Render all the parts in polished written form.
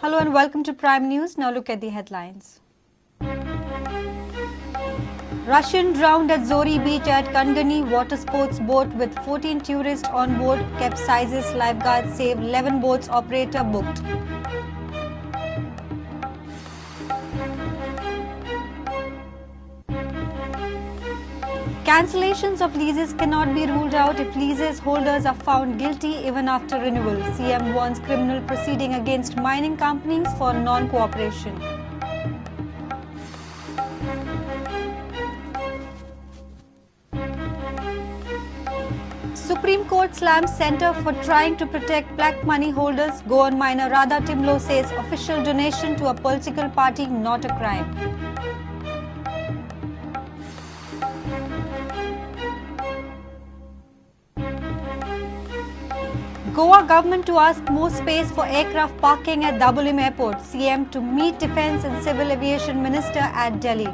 Hello and welcome to Prime News. Now look at the headlines. Russian drowned at Zori Beach at Kangani water sports boat with 14 tourists on board capsizes. Lifeguards save 11 boats, operator booked. Cancellations of leases cannot be ruled out if leases holders are found guilty even after renewal. CM warns criminal proceeding against mining companies for non-cooperation. Supreme Court slams Centre for trying to protect black money holders. Goan miner Radha Timblo says official donation to a political party not a crime. Goa government to ask more space for aircraft parking at Dabolim Airport. CM to meet Defence and Civil Aviation Minister at Delhi.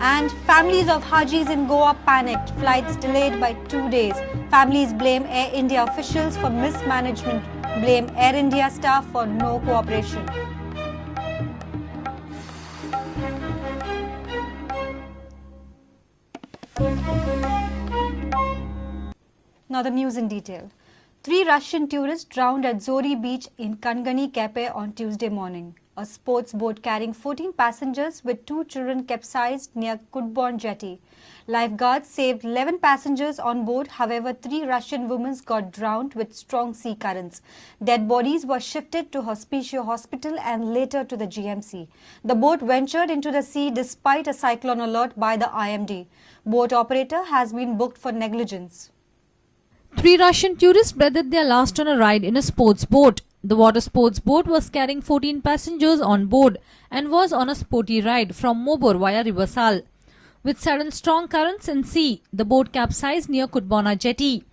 And families of Hajis in Goa panicked. Flights delayed by 2 days. Families blame Air India officials for mismanagement. Blame Air India staff for no cooperation. Now the news in detail. 3 Russian tourists drowned at Zori Beach in Kangani, Quepem on Tuesday morning. A sports boat carrying 14 passengers with 2 children capsized near Cutbona jetty. Lifeguards saved 11 passengers on board. However, 3 Russian women got drowned with strong sea currents. Dead bodies were shifted to Hospicio Hospital and later to the GMC. The boat ventured into the sea despite a cyclone alert by the IMD. Boat operator has been booked for negligence. 3 Russian tourists breathed their last on a ride in a sports boat. The water sports boat was carrying 14 passengers on board and was on a sporty ride from Mobor via River Sal. With sudden strong currents in sea, the boat capsized near Cutbona jetty.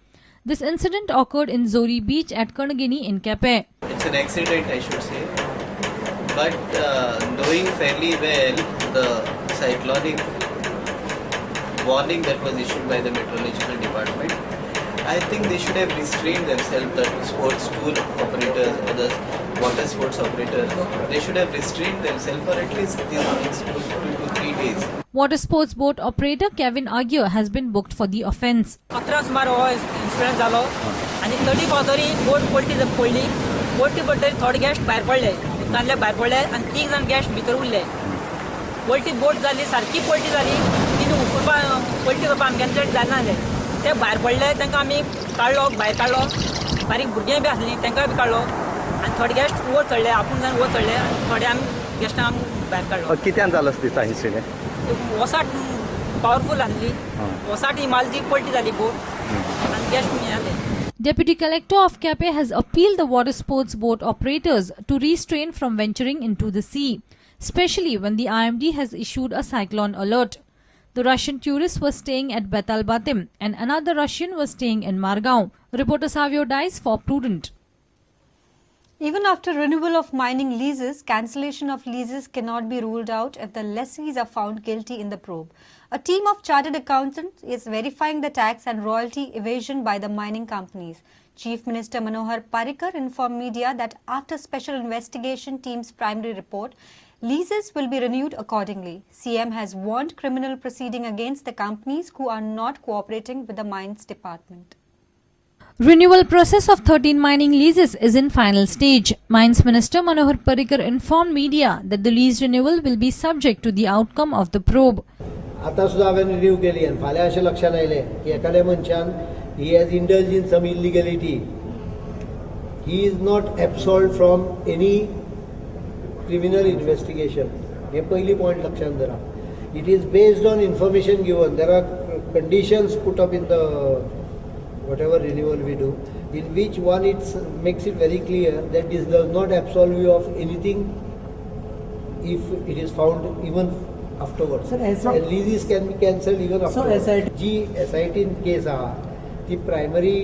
This incident occurred in Zori Beach at Kangani in Quepem. It's an accident, I should say. But knowing fairly well the cyclonic warning that was issued by the meteorological department, I think they should have restrained themselves, the sports tour operators or the water sports operators, they should have restrained themselves for at least these next 2 to 3 days. Water sports boat operator Kevin Aguirre has been booked for the offence. 11 सुमार हो incident जालो आनी तरी पावतरी बोट पलटी पडली. पलटी पडटरी थोडे guest भायर पडले, उदकांतले भायर पडले आनी 3 जाण गेस्ट भितर उरले. पलटी बोट जाली, सारकी पलटी जाली, ती उखलपा पलटी करपा आमच्यान जायना जालें. ते भायर पडले, तांकां आमी काडलो, भायर काडलो. बारीक भुरगीं बी आसलीं, तांकां बी काडलो आनी थोडे गेस्ट वयर चडले, आपूण जावन वयर चडले आनी थोडे आमी गेस्टांक आमी भायर काडलो. कित्यान जालो दिसा इन्सिडेंट? वसाट पावरफूल आसली, वसाट ही माल ती पलटी जाली बोट आनी गेस्ट जाले. Deputy Collector of Quepem has appealed the water sports boat operators to restrain from venturing into the sea, especially when the IMD has issued a cyclone alert. The Russian tourists were staying at Betalbatim and another Russian was staying in Margao. Reporter Savio Dice for Prudent. Even after renewal of mining leases, cancellation of leases cannot be ruled out if the lessees are found guilty in the probe. A team of chartered accountants is verifying the tax and royalty evasion by the mining companies. Chief Minister Manohar Parrikar informed media that after special investigation team's primary report, leases will be renewed accordingly. CM has warned criminal proceeding against the companies who are not cooperating with the mines department. Renewal process of 13 mining leases is in final stage. Mines Minister Manohar Parrikar informed media that the lease renewal will be subject to the outcome of the probe. आता सुद्दां हांवें renew केली आनी फाल्यां अशें लक्षांत आयलें की एखाद्या मनशान he has indulged in some illegality, he is not absolved from any criminal investigation. हे पयली पॉयंट लक्षांत धरा. It is based on information given. There are conditions put up in the whatever renewal we do, in which one it makes it very clear that this does not absolve you of anything if it is found even afterwards. Sir, and leases can be cancelled even afterwards. So SIT ji SIT case आहा ती primary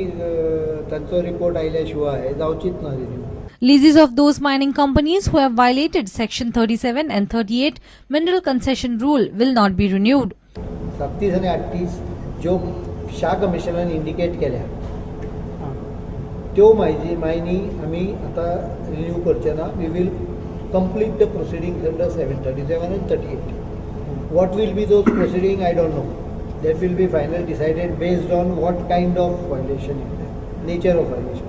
तांचो report आयल्या शिवाय जावचीच ना renew. Leases of those mining companies who have violated Section 37 and 38 Mineral Concession Rule will not be renewed. 37 आणि 38 ज्यो Shah कमिशनान indicate केल्या त्यो मायनी आमी आतां रिन्यू करचे ना. We will complete the proceedings under 737 and 38. What will be those proceeding I don't know. That will be final decided based on what kind of violation is there, nature of violation.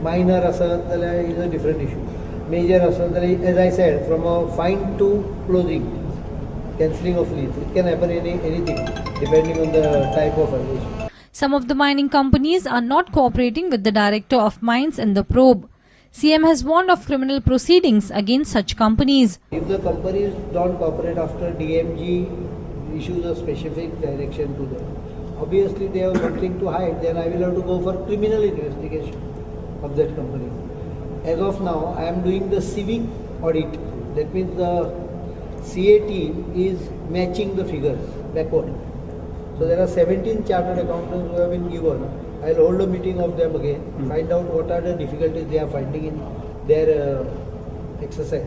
Minor आसत जाल्यार is a different issue, major आसत जाल्यार as I said, from a fine to closing, cancelling of lease, it can happen anything depending on the type of violation. Some of the mining companies are not cooperating with the Director of Mines in the probe. CM has warned of criminal proceedings against such companies. If the companies don't cooperate after DMG issues a specific direction to them, obviously they have something to hide, then I will have to go for criminal investigation of that company. As of now, I am doing the civic audit. That means the CA team is matching the figures backward. So there are 17 chartered accountants who have been given. I will hold a meeting of them again, find out what are the difficulties they are finding in their exercise.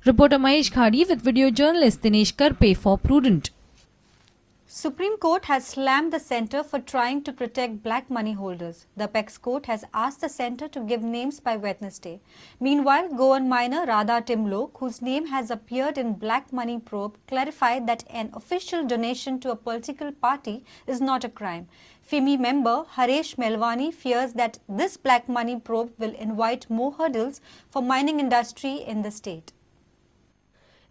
Reporter Mahesh Khadi with video journalist Dinesh Karpe for Prudent. Supreme Court has slammed the centre for trying to protect black money holders. The Apex Court has asked the centre to give names by Wednesday. Meanwhile, Goan miner Radha Timlo, whose name has appeared in black money probe, clarified that an official donation to a political party is not a crime. FIMI member Haresh Melwani fears that this black money probe will invite more hurdles for mining industry in the state.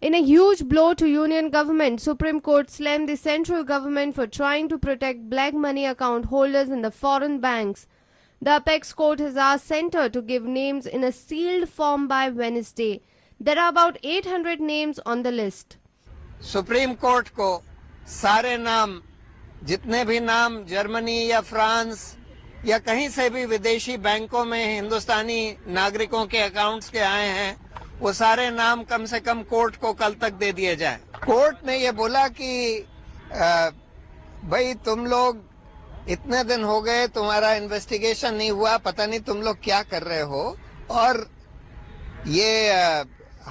In a huge blow to union government, Supreme Court slammed the central government for trying to protect black money account holders in the foreign banks. The Apex Court has asked Centre to give names in a sealed form by Wednesday. There are about 800 names on the list. Supreme court को सारे नाम, जितने भी नाम Germany या France या कहीं से भी विदेशी बैंकों में हिंदुस्तानी नागरिकों के अकाउंट्स के आए हैं, वो सारे नाम कम से कम कोर्ट को कल तक दे दिए जाएं। कोर्ट ने ये बोला कि भाई तुम लोग इतने दिन हो गए, तुम्हारा इन्वेस्टिगेशन नहीं हुआ, पता नहीं तुम लोग क्या कर रहे हो, और ये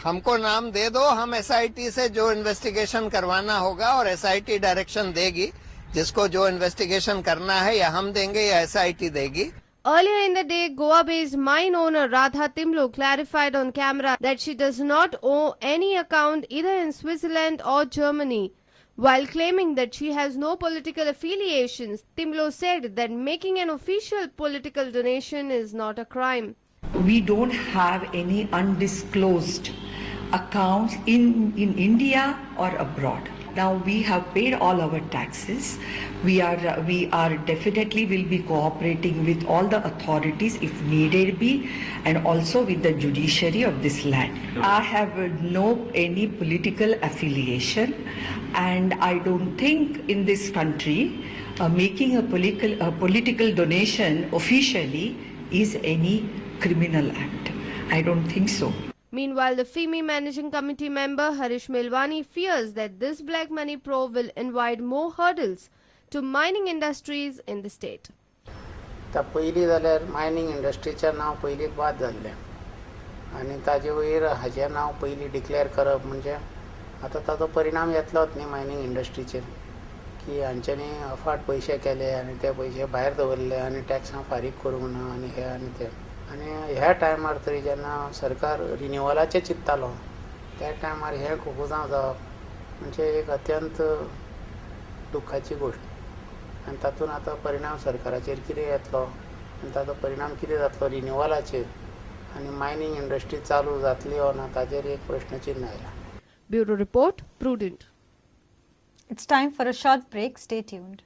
हमको नाम दे दो, हम एसआईटी से जो इन्वेस्टिगेशन करवाना होगा और एसआईटी डायरेक्शन देगी, जिसको जो इन्वेस्टिगेशन करना है या हम देंगे या एसआईटी देगी। Earlier in the day, Goa-based mine owner Radha Timlo clarified on camera that she does not owe any account either in Switzerland or Germany. While claiming that she has no political affiliations, Timlo said that making an official political donation is not a crime. We don't have any undisclosed accounts in India or abroad. Now we have paid all our taxes. We are definitely will be cooperating with all the authorities if needed be, and also with the judiciary of this land. I have no any political affiliation, and I don't think in this country making a political donation officially is any criminal act. I don't think so. Meanwhile, the FIMI Managing Committee member Harish Melwani fears that this black money probe will invite more hurdles to mining industries in the state. त्या पयलीं जाल्यार mining इंडस्ट्रीचें नांव पयलींच बाद जाल्लें आनी ताजे वयर हाजें नांव पयलीं डिक्लेअर करप म्हणजे आतां ताजो परिणाम येतलोच न्ही मायनींग इंडस्ट्रीचेर, की हांच्यांनी अफाट पयशे केले आनी ते पयशे भायर दवरले आनी टॅक्सां फारीक करूंक ना आनी हे आनी ते. आनी ह्या टायमार तरी जेन्ना सरकार रिन्युअलाचें चिंत्तालो त्या टायमार हें खुबूजां जावप म्हणजे एक अत्यंत दुख्खाची गोश्ट. आनी तातूंत आतां परिणाम सरकाराचेर कितें येतलो आनी ताजो परिणाम कितें जातलो रिन्युअलाचेर आनी मायनींग इंडस्ट्री चालू जातली ओ ना ताजेर एक प्रश्नचिन्न आयलां. Bureau Report, Prudent. It's time for a short break. Stay tuned.